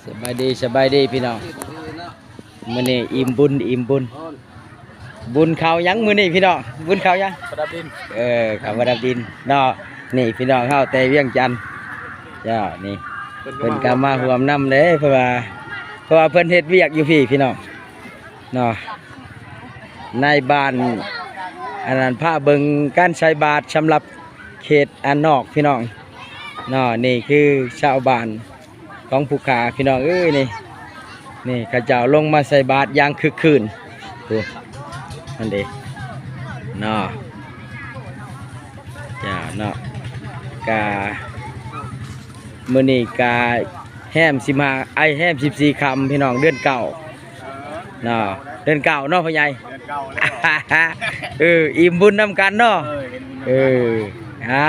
ສະບາຍດີ ສະບາຍດີພີ່ນ້ອງ. ມື້ນີ້ອີ່ມບຸນ ອີ່ມບຸນ. ບຸນເຂົ້າຫຍັງມື້ນີ້ພີ່ນ້ອງ? ບຸນເຂົ້າຫຍັງ? ປະດັບດິນ. ເອີ ເຂົ້າປະດັບດິນເນາະ. ນີ້ພີ່ນ້ອງເຮົາແຕ່ວຽງຈັນ. ເຈົ້າ ນີ້ເພິ່ນກໍມາຮ່ວມນຳເດ້ ເພາະວ່າ ເພາະວ່າເພິ່ນເຮັດວຽກຢູ່ພີ້ພີ່ນ້ອງເນາະ. ນາຍບ້ານ ອັນນັ້ນ ພາເບິ່ງການໃສ່ບາດສຳລັບເຂດອັນນອກພີ່ນ້ອງເນາະ. ນີ້ຄືຊາວບ້ານ ຂອງຜູ້ຂ້າພີ່ນ້ອງເອີຍ. ນີ້ ນີ້ເຂົາເຈົ້າລົງມາໃສ່ບາດຢ່າງຄຶກຄື້ນ ໂອ້ ນັ້ນເດ້ເນາະ. ເຈົ້າເນາະ ກະມື້ນີ້ກະແຮມສິບຫ້າ ໄອ້ ແຮມສິບສີ່ຄ່ຳພີ່ນ້ອງ ເດືອນເກົ້າເນາະ. ເດືອນເກົ້າເນາະພໍ່ໃຫຍ່. ເດືອນເກົ້າແລ້ວ. ເອີ ອີ່ມບຸນນຳກັນເນາະ. ເອີ ເອີ ອ່າ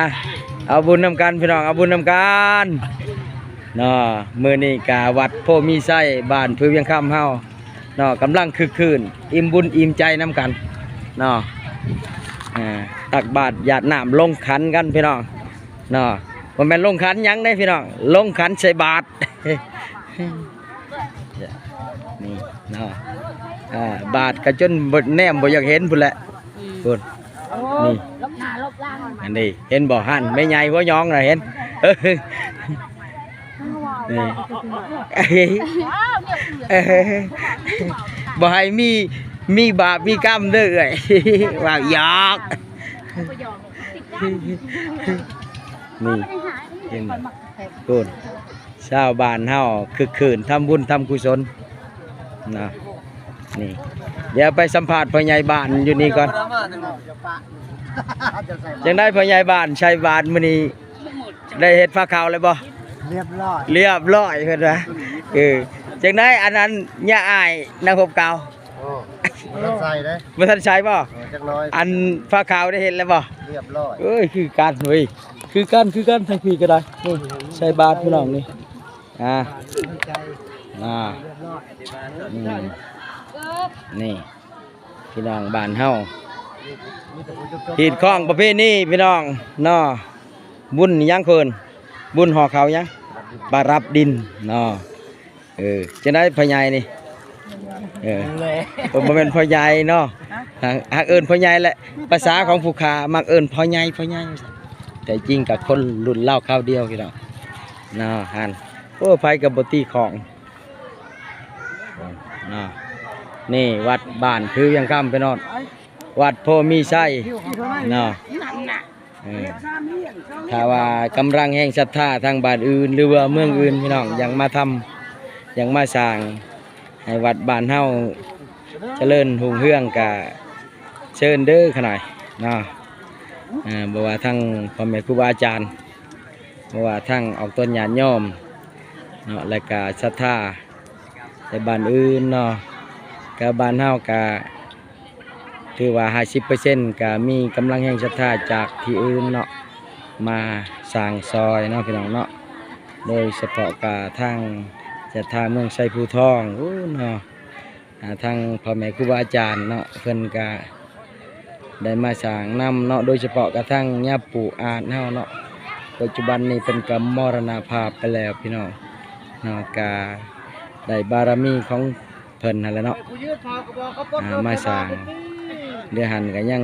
ເອົາບຸນນຳກັນພີ່ນ້ອງ ເອົາບຸນນຳກັນເນາະ. ມື້ນີ້ກະວັດໂພມີໄຊ ບ້ານຜືວຽງຄຳເຮົາເນາະ ກຳລັງຄຶກຄື້ນ ອີ່ມບຸນອີ່ມໃຈນຳກັນເນາະ. ເອີ ຕັກບາດຢາດນ້ຳລົງຂັນກັນພີ່ນ້ອງເນາະ. ບໍ່ແມ່ນລົງຂັນຫຍັງເດ້ພີ່ນ້ອງ ລົງຂັນໃສ່ບາດ. ນີ້ເນາະ ອ່າ ບາດກະຈົນບໍ່ແນມບໍ່ຢາກເຫັນພຸ້ນແຫຼະ. ອືມ ພຸ້ນ ນີ້ ລົບໜ້າລົບຫຼັງ ອັນນີ້ເຫັນບໍ່ຫັ້ນ ແມ່ໃຫຍ່ຫົວຫຍອງນະ ເຫັນ ນີ້ ບໍ່ໃຫ້ມີ ມີບາບມີກຳເດີເອື້ອຍ ວ່າຫຍອກ. ນີ້ເຫັນບໍ່ ພຸ້ນ ຊາວບ້ານເຮົາຄຶກຄື້ນ ທຳບຸນທຳກຸສົນນະ. ນີ້ ດຽວໄປສຳພາດພໍ່ໃຫຍ່ບ້ານຢູ່ນີ້ກ່ອນ. ຈັ່ງໃດພໍ່ໃຫຍ່ບ້ານ ໃສ່ບາດມື້ນີ້ ໄດ້ເຮັດພາເຂົ້າແລ້ວບໍ່? ລຽບຮ້ອຍ ລຽບຮ້ອຍເພິ່ນວ່າ. ເອີ ຈັ່ງໃດອັນນັ້ນ ຍາອ້າຍນາພົບເກົ່າ? ໂອ້ ບໍ່ທັນໃສ່ເດ້ ບໍ່ທັນໃສ່ບໍ່? ເອີ ຈັກໜ້ອຍ ອັນພາເຂົ້າໄດ້ເຮັດແລ້ວບໍ່? ລຽບຮ້ອຍ ເອີຍ ຄືກັນເວີຍ ຄືກັນ ຄືກັນ ທາງພີ້ກໍໄດ້. ນີ້ ໃສ່ບາດພີ່ນ້ອງນີ້ ອ່າ ອ່າ ອືມ ນີ້ ພີ່ນ້ອງບ້ານເຮົາ ຮີດຄອງປະເພນີພີ່ນ້ອງເນາະ. ບຸນຫຍັງເພິ່ນ ບຸນຫໍ່ເຂົ້າຫຍັງ ປະດັບດິນເນາະ. ເອີ ຈັ່ງໃດພໍ່ໃຫຍ່ນີ້? ເອີ ເອີ ບໍ່ແມ່ນພໍ່ໃຫຍ່ເນາະ ຫາກ ຫາກເອີ້ນພໍ່ໃຫຍ່ແຫຼະ ພາສາຂອງຜູ້ຂ້າມັກເອີ້ນພໍ່ໃຫຍ່ ພໍ່ໃຫຍ່ ແຕ່ຈິງກໍຄົນລຸ້ນລາວຄາວດຽວພີ່ນ້ອງເນາະ. ຫັ້ນ ໂອ້ ໃຜກໍບໍ່ຕີຂອງເນາະ. ນີ້ວັດບ້ານຜືວຽງຄຳພີ່ນ້ອງ ວັດໂພມີໄຊເນາະ. ເອີ ຖ້າວ່າກຳລັງແຮງສັດທາທາງບ້ານອື່ນ ຫຼືວ່າເມືອງອື່ນພີ່ນ້ອງ ຢາກມາທຳ ຢາກມາສ້າງໃຫ້ວັດບ້ານເຮົາຈະເລີນຮຸ່ງເຮືອງ ກະເຊີນເດີຂະໜ້ອຍເນາະ. ເອີ ບໍ່ວ່າທັງພໍ່ແມ່ຄູບາອາຈານ ບໍ່ວ່າທັງອອກຕົນຍາດໂຍມເນາະ ແລະກະສັດທາໃນບ້ານອື່ນເນາະ ກະບ້ານເຮົາກະ ຖືວ່າຫ້າສິບເປີເຊັນ ກະມີກຳລັງແຮງສັດທາຈາກທີ່ອື່ນເນາະ ມາສ້າງຊ່ອຍເນາະພີ່ນ້ອງເນາະ. ໂດຍສະເພາະກະທາງສັດທາເມືອງໄຊພູທອງພຸ້ນເນາະ ອ່າ ທາງພໍ່ແມ່ຄູບາອາຈານເນາະ ເພິ່ນກະໄດ້ມາສ້າງນຳເນາະ. ໂດຍສະເພາະກະທາງຍາປູອາດເຮົາເນາະ ປັດຈຸບັນນີ້ເພິ່ນກະມໍລະນະພາບໄປແລ້ວພີ່ນ້ອງເນາະ ກະໄດ້ບາລະມີຂອງ ເພິ່ນຫັ້ນແຫຼະເນາະ ອ່າ ມາສ້າງ. ເດີຫັ້ນກະຍັງ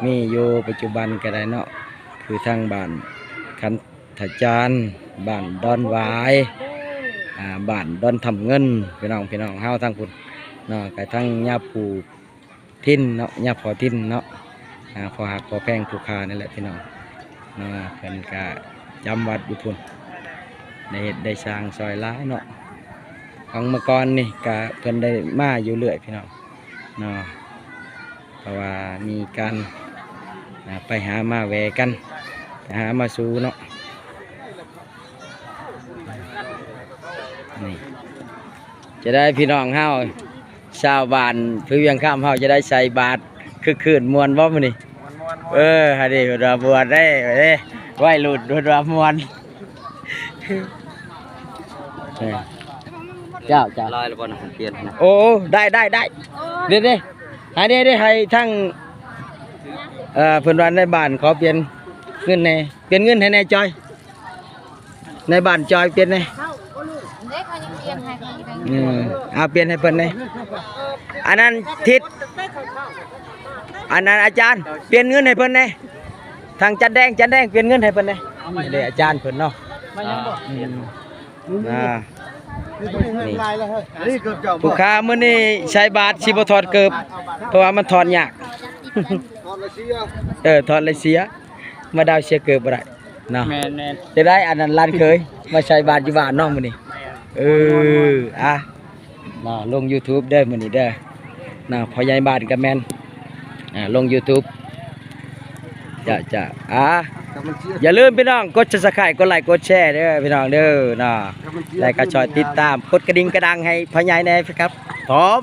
ມີຢູ່ປັດຈຸບັນກະໄດ້ເນາະ ຄືທາງບ້ານຂັນທະຈານ ບ້ານດອນຫວາຍ ອ່າ ບ້ານດອນທຳເງິນ ພີ່ນ້ອງ ພີ່ນ້ອງເຮົາທາງພຸ້ນເນາະ ກະທາງຍາປູ ທິນເນາະ ຍາພໍ່ທິນເນາະ ອ່າ ພໍ່ຮັກພໍ່ແພງຜູ້ຂ້ານີ້ແຫຼະພີ່ນ້ອງເນາະ. ເພິ່ນກະຈຳວັດຢູ່ພຸ້ນ ໄດ້ເຮັດໄດ້ສ້າງຊ່ອຍຫຼາຍເນາະ. ຂອງເມື່ອກ່ອນນີ້ກະເພິ່ນໄດ້ມາຢູ່ເລື້ອຍພີ່ນ້ອງເນາະ ເພາະວ່າມີການ ອ່າ ໄປຫາມາແວ່ກັນ ໄປຫາມາສູ່ເນາະ. ນີ້ ຈະໄດ້ພີ່ນ້ອງເຮົາ ຊາວບ້ານພູວຽງຄຳເຮົາຈະໄດ້ໃສ່ບາດຄຶກຄື້ນມ່ວນບໍ່ມື້ນີ້? ມ່ວນໆໆ ເອີ ຫັ້ນເດ້ ເພິ່ນວ່າມ່ວນເດ້ ເດ້ ໄວລຸ້ນເພິ່ນວ່າມ່ວນ. ເອີ ເຈົ້າ ເຈົ້າ ລາຍລະບໍ່ນະ ເປັນນະ? ໂອ້ ໄດ້ ໄດ້ ໄດ້ ເດ້ ເດ້ ໃຫ້ ເດ້ ເດ້ ໃຫ້ທາງ ເອີ ເພິ່ນວ່າໃນບ້ານຂໍປ່ຽນເງິນແດ່ ປ່ຽນເງິນໃຫ້ແດ່ຈອຍ. ໃນບ້ານຈອຍປ່ຽນແດ່. ເຂົາບໍ່ຮູ້ເດ້ ເຂົາຍັງ ອືມ ເອົາປ່ຽນໃຫ້ເພິ່ນແດ່. ອັນນັ້ນທິດ ອັນນັ້ນອາຈານ ປ່ຽນເງິນໃຫ້ເພິ່ນແດ່. ທາງຈັນແດງ ຈັນແດງ ປ່ຽນເງິນໃຫ້ເພິ່ນແດ່. ເດ້ອາຈານເພິ່ນເນາະ. ອືມ ອ່າ ນີ້ ຜູ້ຄ້າມື້ນີ້ໃສ່ບາດຊິບໍ່ຖອດເກີບ ເພາະວ່າມັນຖອດຍາກ. ເອີ ຖອດແລ້ວເສຍ ມາດາວເສຍເກີບບໍ່ໄດ້ເນາະ. ແມ່ນໆ ຈະໄດ້ອັນນັ້ນ ຫຼານເຂີຍມາໃສ່ບາດຢູ່ບ້ານເນາະມື້ນີ້. ເອີ ອ່ະ ເນາະ ລົງ YouTube ເດີມື້ນີ້ເດີເນາະ. ພໍ່ໃຫຍ່ບ້ານກໍແມ່ນ ອ່າ ລົງ YouTube ຈະ ຈະ ອ່າ ຢ່າລືມພີ່ນ້ອງ ກົດ Subscribe ກົດໄລ ກົດແຊເດີພີ່ນ້ອງເດີເນາະ. ແລ້ວກໍຊ່ອຍຕິດຕາມ ກົດກະດິ່ງກະດັງໃຫ້ພໍ່ໃຫຍ່ແດ່ຄັບ ພ້ອມ.